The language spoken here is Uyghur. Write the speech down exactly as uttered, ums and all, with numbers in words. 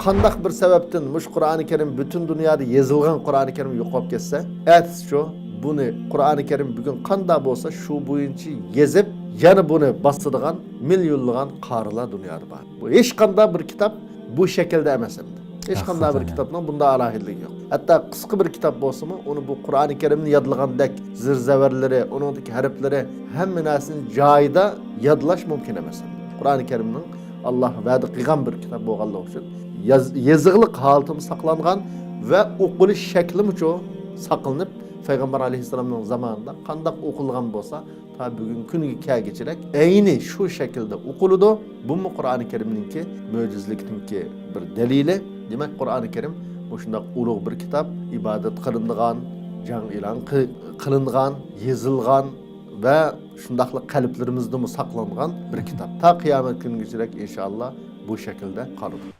قانداق بىر سەۋەبتىن مۇشۇ قۇرئانى كەرىم، پۈتۈن دۇنيادا يېزىلغان قۇرئانى كەرىم يوقاپ كەتسە، ئەتىسىچۇ بۇنى، قۇرئانى كەرىم بۈگۈن قانداق بولسا شۇ بويىچە يېزىپ، يەنە بۇنى باسىدىغان مىليونلىغان قارىلار دۇنيادا بار. بۇ ھېچقانداق بىر كىتاب بۇ شەكىلدە ئەمەس ئەمدى. ھېچقانداق بىر كىتابنىڭ بۇنداق ئالاھىدىلىكى يوق. ھەتتا قىسقا بىر كىتاب بولسىمۇ، ئۇنى بۇ قۇرئانى كەرىمنى يادلىغاندەك زىر-زەۋەرلىرى، ئۇنىڭدىكى ھەرپلىرى، ھەممە نەرسىنى جايىدا يادلاش مۇمكىن ئەمەس. قۇرئانى كەرىمنىڭ ئاللاھ ۋەدە قىلغان بىر كىتاب بولغانلىقى ئۈچۈن ياز-، يېزىقلىق ھالىتىمۇ ساقلانغان ۋە ئوقۇلۇش شەكلىمۇچۇ ساقلىنىپ، پەيغەمبەر ئەلەيھىسسالامنىڭ زامانىدا قانداق ئوقۇلغان بولسا، تا بۈگۈنكى كۈنگە كەلگۈچىلىك ئەينى شۇ شەكىلدە ئوقۇلىدۇ. بۇمۇ قۇرئانى كەرىمنىڭكى مۆجىزىلىكىنىڭكى بىر دەلىلى. دېمەك، قۇرئانى كەرىم مۇشۇنداق ئۇلۇغ بىر كىتاب، ئىبادەت قىلىنىدىغان، جەڭ ئېلان قى-، قىلىنغان، يېزىلغان ۋە شۇنداقلا قەلبلىرىمىزدىمۇ ساقلانغان بىر كىتاب. تا قىيامەت كۈنىگىچىلىك ئىنشائاللا بۇ شەكىلدە قالىدۇ.